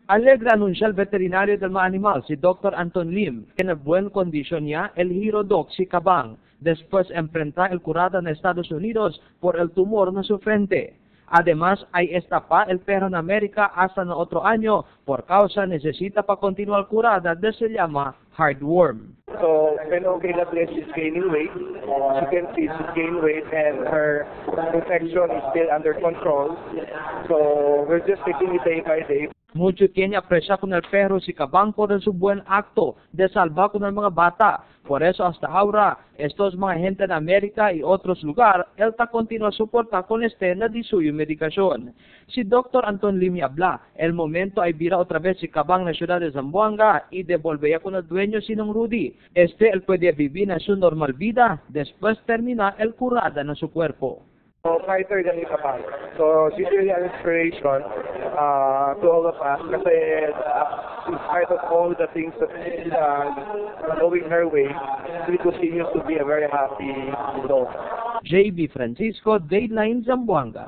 Alegre anuncia el veterinario del animal, si Dr. Anton Lim, que en buen condición ya el hero dog si Kabang, después enfrenta el curado en Estados Unidos por el tumor en su frente. Además, ahí está pa el perro en América hasta en otro año, por causa necesita pa continuar curada de se llama heartworm. So, when okay na place is gaining weight, she can see she's gaining weight and her infection is still under control. So, we're just taking it day by day. Mucho tiene aprecia con el perro si Kabang por su buen acto de salvar con el mga bata. Por eso hasta ahora, estos mga gente en América y otros lugar, él ta continúa soportar con este na di suyo medicación. Si Dr. Anton Limi habla, el momento ay vira otra vez si Kabang na ciudad de Zamboanga y devolvería con el dueño sinong Rudy. Este él puede vivir na su normal vida, después termina el curada en su cuerpo. So, fighter din yung Kabang. So, she's really an inspiration to all of us kasi in spite of all the things that she's going her way, she continues to be a very happy dog. JB Francisco, Dateline Zamboanga.